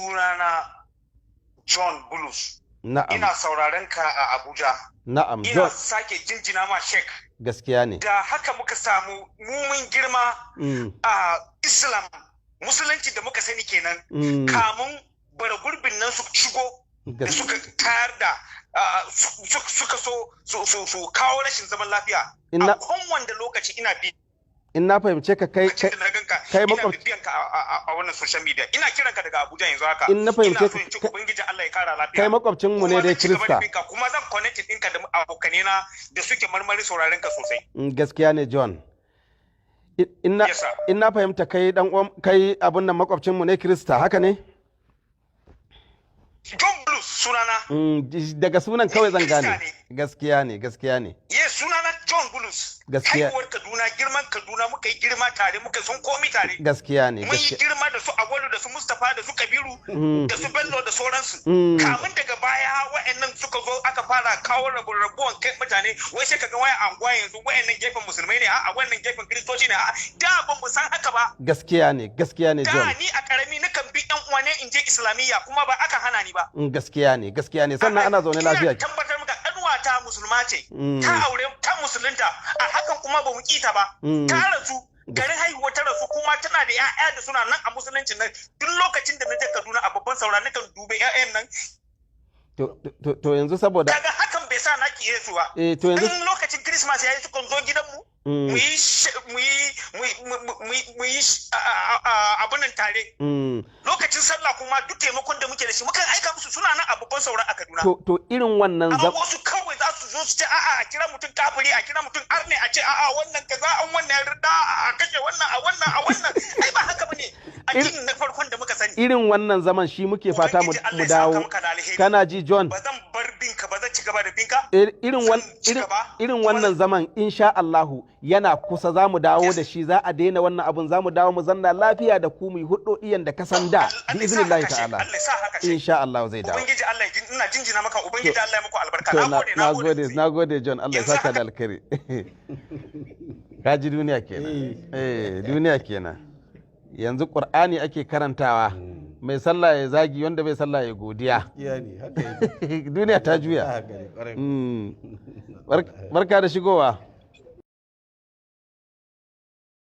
Sunana John Bulus. Na'am. Ina sauraren ka a Abuja. Na'am. Ina John. sake jinjina ma Sheikh. Gaskiya ne. Da haka muka samu mumin girma a Islam, Musulunci da muka sani kenan. Kamun bara gurbin nan su shigo da suka tayar da suka so su kawo rashin zaman lafiya. A kowanne lokaci ina bi In na fahimce ka, kai lokacin da na ganka kai ina makwabci bibiyan ka a wannan social media. Ina kiran ka daga Abuja yanzu haka. In na fahimce Ina ka so in ci Ubangiji Allah ya kara lafiya. Kai makwabcin mu ne Kuma dai zan ci gaba da Kirista. binka, kuma zan connect ɗinka da abokane na da suke marmari sauraren ka sosai. Gaskiya ne, John. Yes, sir. In na fahimta, kai dan uwan kai abun nan, makwabcin mu ne Kirista, haka ne? John Blues sunana. Daga sunan kawai zan Kirista gane. ne. Gaskiya ne, gaskiya ne. Yes, sunana John Bulus. Gaskiya. Haihuwar Kaduna, girman Kaduna, muka yi girma tare, muka sun komi tare. Gaskiya ne. Mun yi Gaskiya. girma da su Awalu, da su Mustapha, da su Kabiru, da su Bello, da sauransu. Kamun daga baya wa'annan suka zo aka fara kawo rabuwan kai mutane, wai sai kaga waya anguwa yanzu wa'annan gefen Musulmai ne, a'a, wannan gefen Kristoci ne, a'a. Da ba mu san haka ba. Gaskiya ne, gaskiya ne. Da John. ni a karami nakan bi yan uwa ne in je Islamiyya, kuma ba aka hana ni ba. Gaskiya ne, gaskiya ne. Sannan ana zaune lafiya. Ina tabbatar maka ƙanwata musulma ce. Ta aure, ta musulunta. A hakan kuma ba mu kita ba. Ta rasu garin haihuwa, ta rasu kuma tana da 'ya'ya da suna nan a Musulunci nan. Duk lokacin da na je Kaduna a Babban Saura nakan dube 'ya'yan nan. To yanzu saboda Kaga hakan bai sa na kiye su ba. Eh, to yanzu In lokacin Christmas yayi sukan zo gidanmu. Mu yi mu yi mu yi abun nan tare. Lokacin sallah kuma duk taimakon da muke da shi mukan aika musu, suna nan a Babban Saura a Kaduna. To irin wannan Amma wasu kawai za su zo su ce a'a, a kira mutum kafiri, a kira mutum arne, a ce a'a, wannan kaza, an wannan rida, a kashe wannan, a wannan, a wannan. Ai ba haka bane addinin na farkon da muka sani. Irin wannan zaman shi muke fata mu Ubangiji Allah mu ya saka dawo. maka da alheri. Kana ji, John? Ba zan bar binka ba, zan ci gaba da binka. Irin Zan ci gaba. Irin wannan zaman, insha Allahu, yana kusa za mu dawo da shi. Za a daina wannan abun, za mu dawo mu zanna lafiya da ku, mu yi hudodi yanda ka san da, Allah bi ya sa iznillahi haka, Sheikh. ta'ala. Allah ya sa haka, Sheikh. Insha Allah zai dawo. Ubangiji Allah ya ina jinjina maka. Ubangiji Allah ya muku albarka. To Na gode, na na gode gode sosai. Na gode, John. Allah ya Yanzu saka da alkhairi. Ka ji duniya kenan. Eh, duniya kenan. Yanzu Qur'ani ake karantawa, mai sallah ya zagi wanda bai sallah ya godiya. Gaskiya ne, haka yake. Duniya ta juya. Haka ne, kwarai. Barka da shigowa.